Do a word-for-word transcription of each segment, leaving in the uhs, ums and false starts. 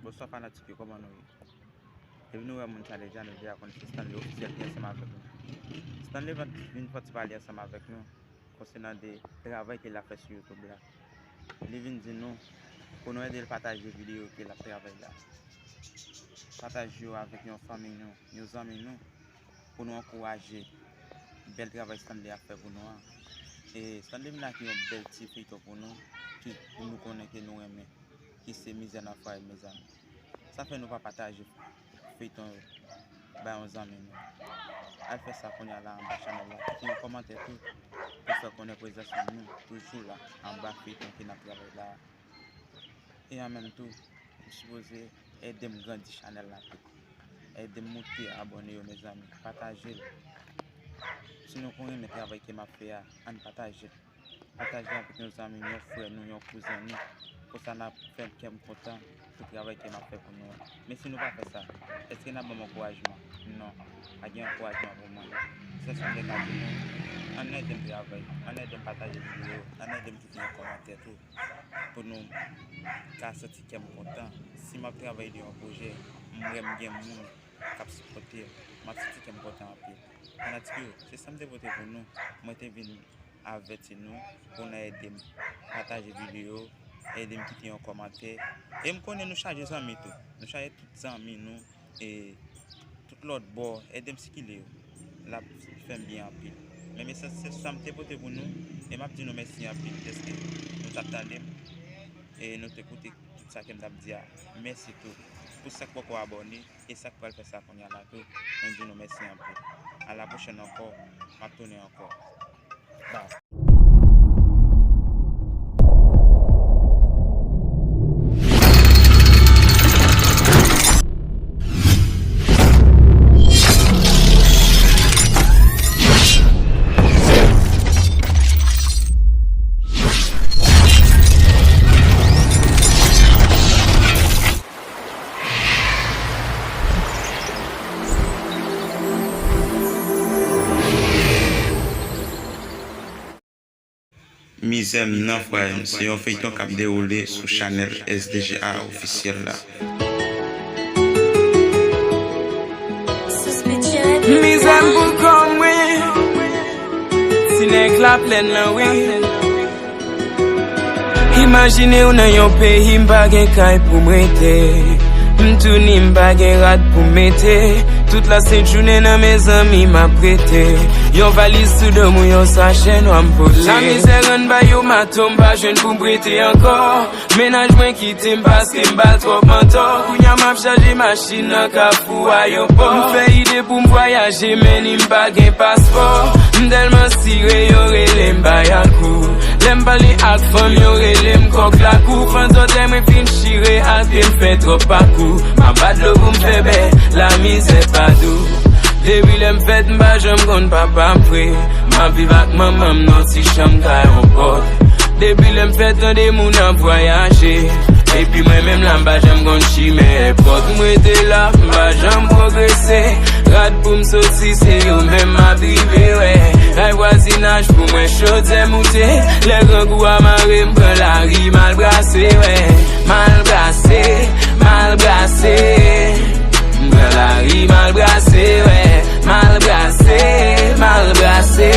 Bonswa fanatik yo, kòman nou ye? Depi nou wè moun sa deja, nou deja konnen se Stanley Officiel ki ansanm avèk nou. Stanley vin, vin fè ti pale ansanm avèk nou konsènan de travay ke l ap fè sou YouTube la. Li vin di nou pou nou ede l pataje videyo ke l ap travay la. Pataje yo avèk yon fanmi nou, yon zanmi nou, pou nou ankouraje bèl travay Stanley ap fè pou nou an. E Stanley vin ak yon bèl ti feyton pou nou, ki nou konnen ke nou renmen, ki se Mizè nan Fwaye, mezanmi. Sa fè nou pa pataje feyton yo bay yon zanmi nou? Al fè sa kounye a la anba chanèl la. Kite yon kòmantè tou pou fè konnen prezans nou toujou la anba feyton ke n ap travay la a. E an menm tou, nou sipoze ede m grandi chanèl la tou. Ede m moute abòne yo, mezanmi. Pataje l. Si nou konn renmen travay ke m ap fè a, ann pataje l. Pataje l avèk yon zanmi nou, yon frè nou, yon kouzen nou. Konsa n ap fè kè m kontan pou travay ke m ap fè pou nou an. Men si nou pa fè sa, èske n ap ban m ankourajman? Non, pa gen ankourajman pou mwen. Se sa m te ka di nou. Ann ede m travay, ann ede m pataje videyo, ann ede m kite yon kòmantè tou, pou nou ka santi kè m kontan. Si m ap travay de yon pwojè, m wè m gen moun k ap sipòte m, m ap santi kè m kontan anpil. Fanatik yo, se sa m te pote pou nou. Mwen te vin avèti nou pou n ede m pataje videyo, ede m kite yon kòmantè. E m konnen nou chaje zanmi tou. Nou chaje tout zanmi nou, e tout lòt bò, ede m sikile yo. L ap fè m byen anpil. Men mesaj se sa m te pote pou nou, e m ap di nou mèsi anpil dèske nou t ap tande m, e nou te koute tout sa ke m t ap di a. Mèsi tou pou sa k poko abòne, e sa k pral fè sa kounye a la tou. Mwen di nou mèsi anpil. A la pwochèn ankò, m ap tounen ankò. Bye. Mizè m nan fwaye m, se yon feyton k ap dewoule sou chanèl S D G A ofisyèl la. Mizè m pou kò m, wi. Ti nèg Laplèn nan, wi. Imajine w nan yon peyi m pa gen kay pou m rete. M tou ni m pa gen rad pou m mete. Tout lasent jounen nan men zanmi m ap rete. Yon valiz sou do m ou yon sachè nwa m pote. Lamizè rann ba yo mato m pa jwenn pou m prete ankò. Mennaj mwen kite m paske m ba l twòp mantò. Kounye a m ap chaje machin nan kafou ayewopò. M fè ide pou m vwayaje men ni m pa gen paspò. M tèlman sire yo rele m Bayakou. Lè m pale ak fanm yo rele m kòk lakou. Fanzòtè mwen fin chire ate m fè twòp pakou. M ap bat dlo pou m fè bè, lamizè pa dou. Depi lè m fèt m pa janm konn papa m vre. M ap viv ak manman m nan ti chanm kay yon pòt. Depi lè m fèt tande moun ap vwayaje. Epi mwen menm la m pa janm konn chimen èpòt. M rete la, m pa janm pwogrese. Rad pou m soti, se yo menm m ap rive wè. Kay vwazinaj pou mwen chodyè moute. Lè grangou a mare m pran lari m al brase wè. M al brase, m al brase. M pran lari m al brase wè. M al brase, m al brase.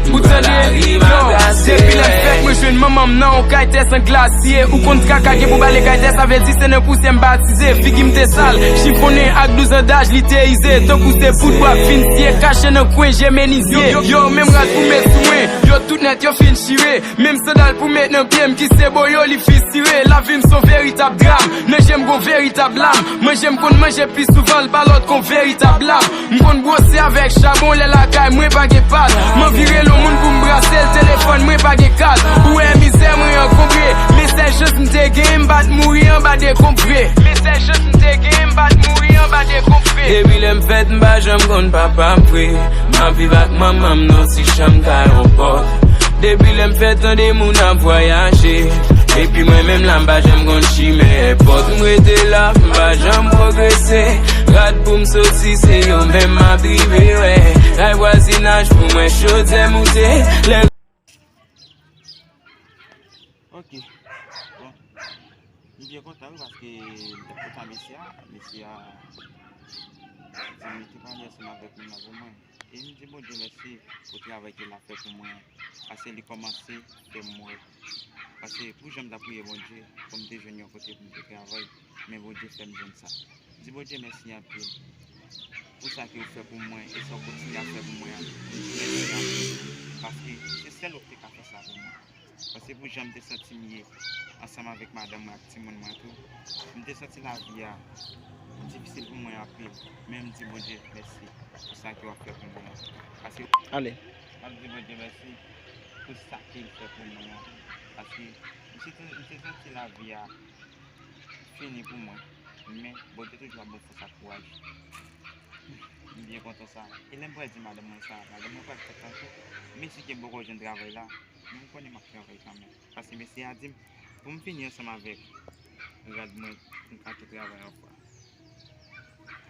M pran lari m al brase wè. Depi lè m fèt mwen jwenn manman m nan yon kay tè san glasye. Ou konn kaka gen pou bale kay tè, sa vle di se nan pousye m batize. Figi m te sal, chifonnen ak douz an daj li te ize. Tankou se poud bwa fin siye, kache nan kwen je menizye. Yo, yo, yo menm rad pou met sou mwen. Yo tout nèt yo fin chire. Menm sandal pou met nan pye m ki se boyo li fisire. Lavi m se yon veritab dram. Nan je m gon veritab lam. Manje m konn manje pi souvan l pa lòt kon veritab lam. M konn bwose avèk chabon lè lakay mwen pa gen pad. M anvi rele yon moun pou m brase l, telefòn mwen pa gen kat. Ou wè mizè mwen rankontre. Men sèl chans m te genyen m pa t mouri anba dekonm vre. Men sèl chans m te genyen m pa t mouri anba dekonm vre. Depi lè m fèt m pa janm konn papa m vre. M ap viv ak manman m nan ti chanm kay yon pòt. Depi lè m fèt tande moun ap vwayaje. Epi mwen menm la m pa janm konn chimen èpòt. M rete la, m pa janm pwogrese. Rad pou m soti, se yo menm m ap rive wè. Kay vwazinaj pou mwen chodyè moute. Lè Ok. Bon. M Byen kontan wi, paske m te kontan mesye a, mesye a di li te pale ansanm avèk moun nan pou mwen. E m di Bondye mèsi pou travay ke l ap fè pou mwen an. Paske li kòmanse fè m wè. Paske pou jan m t ap priye Bondye, pou m te jwenn yon kote pou m te travay, men Bondye fè m jwenn sa. M di Bondye mèsi anpil pou sa ke w fè pou mwen e sa w kontinye ap fè pou mwen an. M di mèsi anpil. Paske se sèl ou ki te ka fè sa pou mwen. Paske pou jan m te santi m ye ansanm avèk madanm mwen ak timoun mwen tou, m te santi lavi a difisil pou mwen anpil. Men m di Bondye mèsi pou sa ke w ap fè pou mwen an. Paske ale. M ap di Bondye mèsi pou sa ke l fè pou mwen an. Paske m te, m te santi lavi a fini pou mwen. Men Bondye toujou ap ban m fòs ak kouraj. M byen kontan sa. E lè m pral di madanm mwen sa, madanm mwen pral kontan tou. Menm si ke m poko jwenn travay la, men m konnen m ap travay kanmenm. Paske mesye a di m, pou m fini ansanm avèk rad mwen, m ka tou travay ankò.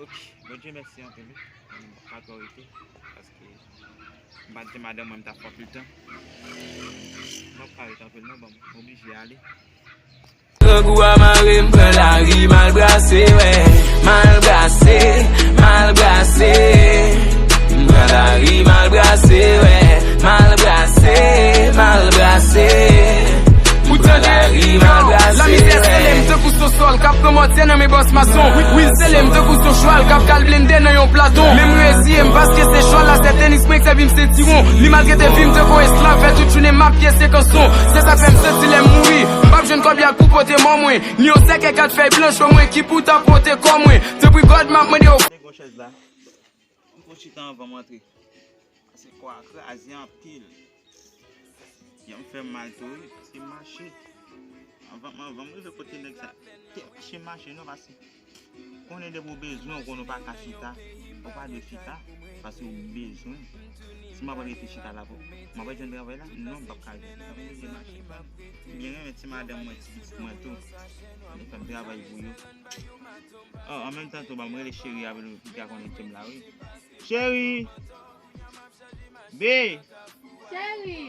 Ok, Bondye mèsi anpil wi. Mwen menm m p ap ka twò rete, paske m pa t di madanm mwen m t ap fè anpil tan. M p ap ka rete anpil non, bon, m oblije ale. Grangou a mare m pran lari, m al brase, wè. M al brase, m al brase. M pran lari, m al brase, wè. M al brase, m al brase. M pran lari, m al brase, wè. Lamizè sele m tankou se yon sòl k ap pran mòtye nan men bòs mason. Wi, wi, l sele m tankou se yon chwal k ap kal blende nan yon platon. Men m reziye m paske se chwal la, se tenis mwen k sèvi m sentiwon. Li maltrete vi m tankou esklav, fè tout jounen m ap pyese kanson. Se sa k fè m santi lè m mouri, m p ap jwenn kòb yak pou pote mò mwen. Ni yon sèkèy kat fèy blanch mwen ki pou ta pote kò mwen. Tanpri God, m ap mande w. Gwo chèz la. M pran chita anvan m antre. Paske kò a kraze anpil. Yon fè m mal tou wi, paske m mache. Anvan, anvan m rive kote nèg sa, te mache mache non, paske konnen depi w bezwen, ou konnen ou pa ka chita, ou pa dwe chita, paske ou bezwen. Si m ap rete chita la, pou m ap jwenn travay la, non, m p ap ka jwenn. M oblije mache. M byen renmen ti madanm mwen, ti pitit mwen tou. Li fè m travay pou yo. Oh, an menm tan tou, ban m rele cheri a pou li ka konnen ke m la, wi. Cheri! Be! Cheri!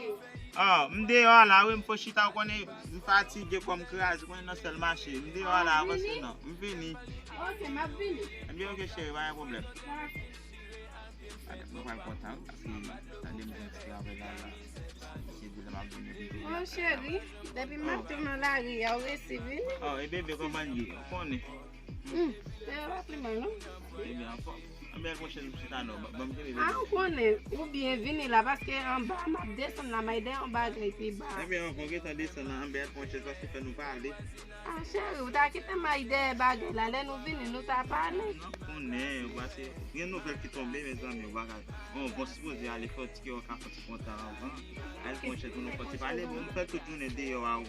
Oh, m deyò a la, wi, m fò chita, ou konnen, m fatige, kò m kraze, ou konnen nan sèl mache. M deyò a la, avanse non. M vini. Ok, m ap vini. Ebyen, ok, cheri, pa gen pwoblèm. Mwen pral kontan, paske tande m jwenn ti travay la, la. Misye di lè m ap vini, vini. Oh, cheri, depi maten nan lari a, ou resi vini. Oh, e bebe, kòman l ye? Ou konnen. Hmm, e pa pi mal, non? Ebyen, anfòm. Anben, monchè, m chita non. Ban m kenbe bebe. Ah, ou konnen, ou byen vini la, paske anba, m ap desann la, m al dèyè yon bagay pi ba. Ebyen, ankò, gentan desann la, anben, monchè, paske fè nou pale. Ah, cheri, ou ta kite m al dèyè bagay la. Lè nou vini, nou ta pale. Ou konnen, ou pa se, gen nouvèl ki tonbe, mezanmi, ou pa ka. Bon, bon, sipoze ale fè yon ti kè, ou ka fè ti kontan anvan. Al pran chèz pou nou fè ti pale. Bon, nou fè tout jounen deyò a.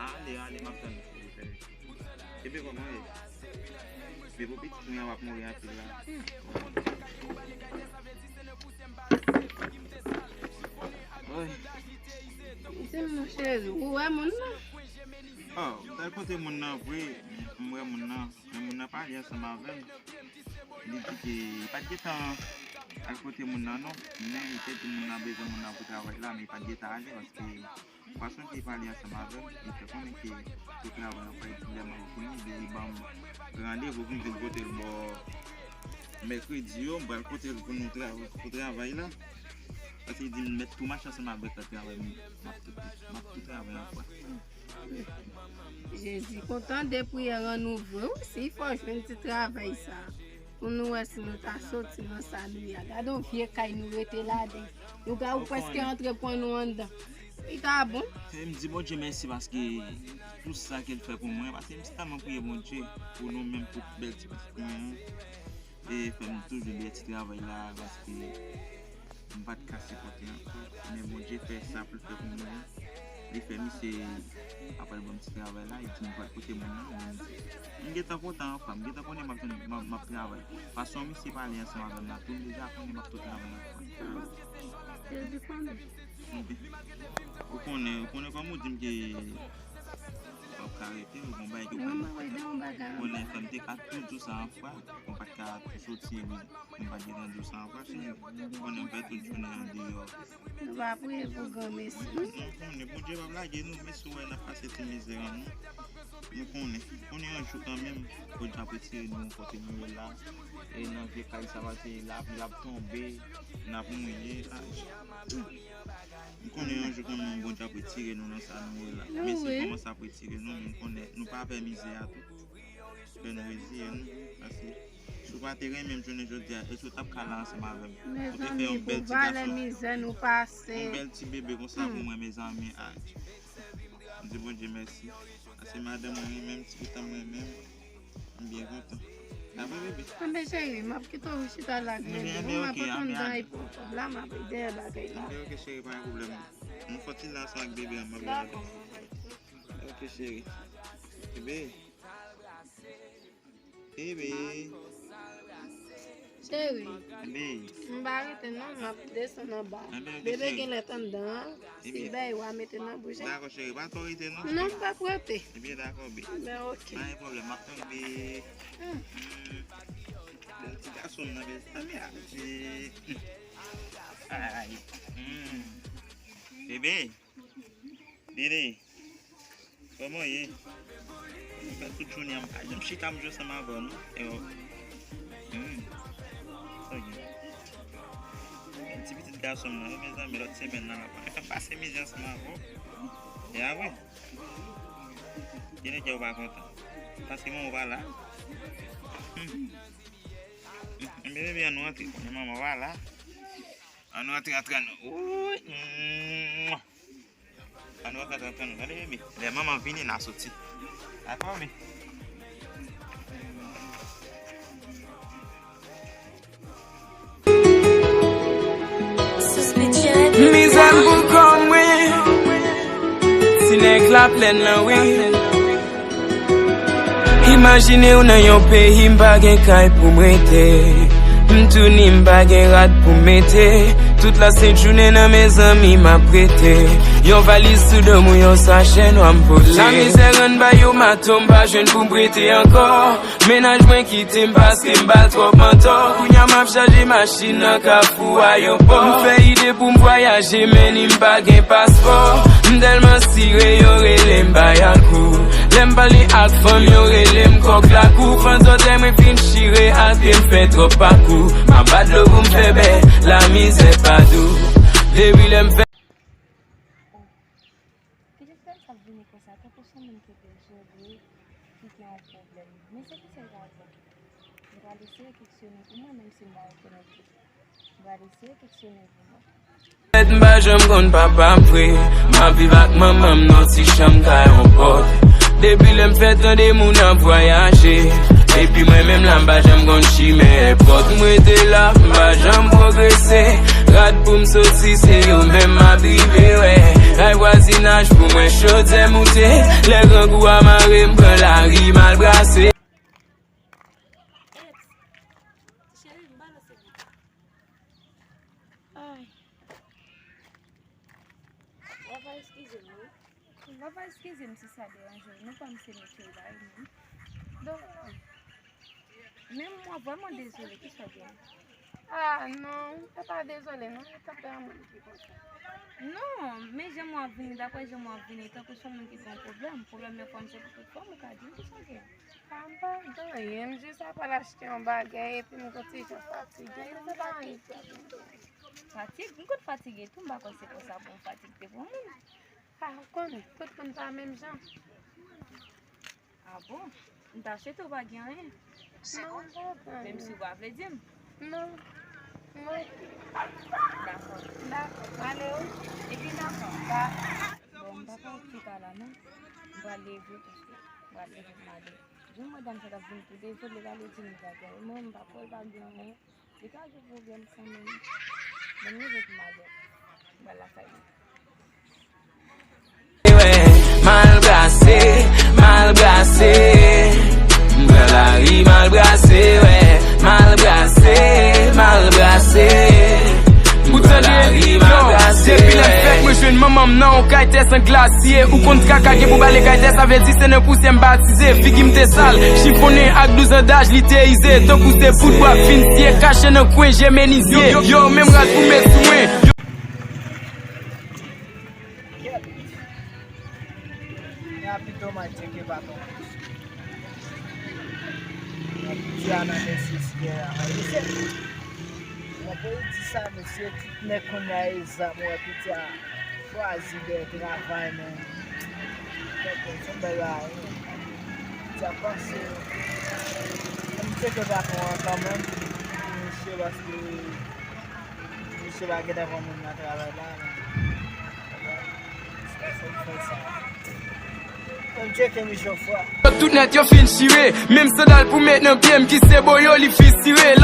Ale, ale, m ap tann nou. Kenbe kòman ye? Depo pitit mwen an w ap mouri anpil la. Woy. Isi, mon cheri, ou wè moun nan? Oh, m t al kote moun nan vre, m wè moun nan. Men moun nan pale ansanm avè m. Li di ke li pa t gentan al kote moun nan non. Men li te di moun nan bezwen moun nan pou travay la, men li pa t gentan ale paske fason ke li pale ansanm avè m, li fè konnen ke pou travay an pa epi lè m ap vini, li ban m randevou pou m vin kote l bò mèkredi yo, m pral kote l pou nou tra-, pou travay la. Paske li di m mèt tou mache ansanm avèk travay, m ap tou, m ap tou travay ankò. Jezi, kontan de priyè an nou vre, wi, si fò jwenn ti travay sa. Pou nou wè si nou ta soti nan sa nou ye a. Gade yon vye kay nou rete ladan. Lougawou prèske antre pran nou anndan. Li ta bon. E m di Bondye mèsi paske pou sa ke l fè pou mwen. Paske m tèlman priye Bondye pou nou menm, pou bèl ti pitit mwen an. E fè m toujou bèl ti travay la, paske m pa t ka sipòte ankò. Men Bondye fè sa pou l fè pou mwen. Li fè misye ap al ban m ti travay la, li di m pral kote moun nan, men m di, m gentan kontan anfwa, m gentan konnen m ap jwenn, m ap, m ap travay. Fason misye pale ansanm avè m la, tou m deja konnen m ap tou travay anfwa. Jezi konnen. Ou konnen, ou konnen kòm ou di m ke w ap ka rete, ou gon bagay ke w pa konnen fè m te ka tou di w sa anfwa, ou pa t ka tou soti, m pa t gentan di w sa anfwa, cheri. Ou konnen m fè tout jounen an deyò. Nou va priye pou granmesi. M konnen Bondye p ap lage nou, men si w wè n ap pase ti mizè an nou. Nou konnen, konnen yon jou kanmenm, Bondye ap retire nou kote nou ye la. E nan vye kay sa va te la, l ap tonbe, n ap mouye. Ah, m konnen yon jou kanmenm, Bondye ap retire nou nan sa nou ye la. Men se kòman sa ap retire nou, men m konnen nou pa pè mizè a tou. Fè nou reziye nou, paske si w pa te renmen m jounen jodi a, èske w t ap ka la ansanm avè m? Ou te fè yon bèl ti gason, yon bèl ti bebe konsa pou mwen, mezanmi. Ah, m di Bondye mèsi. Paske madanm mwen renmen m, ti pitit mwen renmen m. M byen kontan. Dakò, bebe? Anben, cheri, m ap kite w chita la ak bebe. Anben, m ap antann dan epòt la, m ap ede bagay la. Anben, ok, cheri, pa gen pwoblèm. M fò ti la ansanm ak bebe a, m ap la avè w. Ok, cheri. Bebe. Bebe. Cheri, m pa rete non, m ap desann anba. Bebe genlè t anndan an, si bèy w a mete nan bouch. Dakò, cheri, pa twò rete non. Non, m p ap rete. Ebyen, dakò, bebe. Ebyen, ok. Pa gen pwoblèm, m ap tann bebe. Hmm. Hmm. Bèl ti gason m nan, bebe. Ay. Hmm. Bebe. Dede, kòman w ye? Mwen fè tout jounen an, m pa janm chita m jwe ansanm avè w, non. E w, hmm, sa w gen? Ti pitit gason m nan, wi, mezanmi, lòt semèn nan, l ap pase mizè ansanm avè w. E a vre? Kilè w pa kontan? Paske manman w pa la? Hmm. Bebe, bebe, ann nou antre, konnen manman w pa la. Ann nou antre, antre, ann nou. Wouy! Mwah! Ann nou antre, antre, antre, ann nou. Gade, bebe. Lè manman vini, n a soti. Dakò, bebe? Mizè m pou kò mwen. Ti nèg Laplèn lan, wi. Imajine w nan yon peyi m pa gen kay pou m rete. M tou ni m pa gen rad pou m mete. Tout lasent jounen nan mezanmi m ap rete. Yon valiz sou do m ou yon sachè nwa m pote. Lamizè rann ba yo mato m pa jwenn pou m prete ankò. Mennaj mwen kite m paske m ba l twòp mantò. Kounye a m ap chaje machin nan kafou ayewopò. M fè ide pou m vwayaje men ni m pa gen paspò. M tèlman sire yo rele m Bayakou. Lè m pale ak fanm yo rele m kòk lakou. Fanzòtè mwen fin chire ate m fè twòp pakou. M ap bat dlo pou m fè bè, lamizè pa dou. Depi lè m fè Ki lè fè l t ap vini konsa, tankou se yon moun ki dezole, ki gen yon pwoblèm. Men se ki sa l pral fè? Li pral eseye keksyone pou mwen, menm si m pa rekonèt li. Li pral eseye keksyone pou mwen. Petèt m pa janm konn papa m vre. M ap viv ak manman m nan ti chanm kay yon pòt. Depi lè m fèk tande moun ap vwayaje. Epi mwen menm la m pa janm konn chimen èpòt. M rete la, m pa janm pwogrese. Rad pou m soti, se yo menm m ap rive wè. Kay vwazinaj pou mwen chodyè moute. Lè grangou a mare m pran lari m al brase. Eps, cheri, m balanse bouda. Ay. W ap eskize m, wi. W ap eskize m si sa deranje w. Nou pa m se metye w la, wi. Donk, men mwen vrèman dezole, kisa w gen? Ah, non, se pa dezole, non, e tanperaman m ki konsa. Non, men jan mwen ap vini, daprè jan mwen ap vini, tankou se yon moun ki gen yon pwoblèm. Pwoblèm nan fòm se pou tout fòm, ou ka di m kisa w gen. Ah, m pa gen anyen, m jis ap al achte yon bagay, epi m gon ti jan fatige, men se pa anyen ki ap vin. Fatig? M konn fatige tou, m pa kwè se konsa pou yon fatig te pran moun. Ah, ou konnen, tout moun pa menm jan. Ah bon? M ta swete w pa gen anyen. Non, m pa gen anyen. Menm si w pa vle di m. Non. M oke. Dakò. Dakò. M ale wi. Epi dakò. Dakò. Bon, m pa pral chita la non. M pral leve paske m pral leve m ale. Jan madanm sa t ap vin tou dezole, l ale di m bagay. Mwen, m pa kwè l pa gen anyen. Li ka gen pwoblèm kanmenm. Ban m leve pou m ale. M pral lakay li. Wè, mal brase, mal brase. M pran lari, mal brase, wè. Mal brase, mal brase. M pran lari, mal brase, wè. Depi lè m fèk mwen jwenn manman m nan yon kay tè san glasye. Ou konn traka gen pou bale kay tè, sa vle di se nan pousyè m bati. Figi m te sal, chifonnen ak douz an daj, li te ize. Tankou se poud bwa fin siye, kache nan kwen je menizye. Yo, yo, menm rad pou met sou mwen. Kèt. Rapid domaj tcheke baton. Sa nan mesye sigaret la, mesye. Mwen pou di sa, mesye, tout nèg kounye a e zam, wè piti a chwazi dèyè travay, men. Kèk moun, se bèl la, wi. Piti a panse. M tcheke patwon an kanmenm. Mesye, paske misye pa gentan konn moun nan travay la, men. Fò m fè sa. Fò m tcheke misye yon fwa. Tout nèt yo fin chire, menm sandal pou met nan pye m ki se boyo li fisire.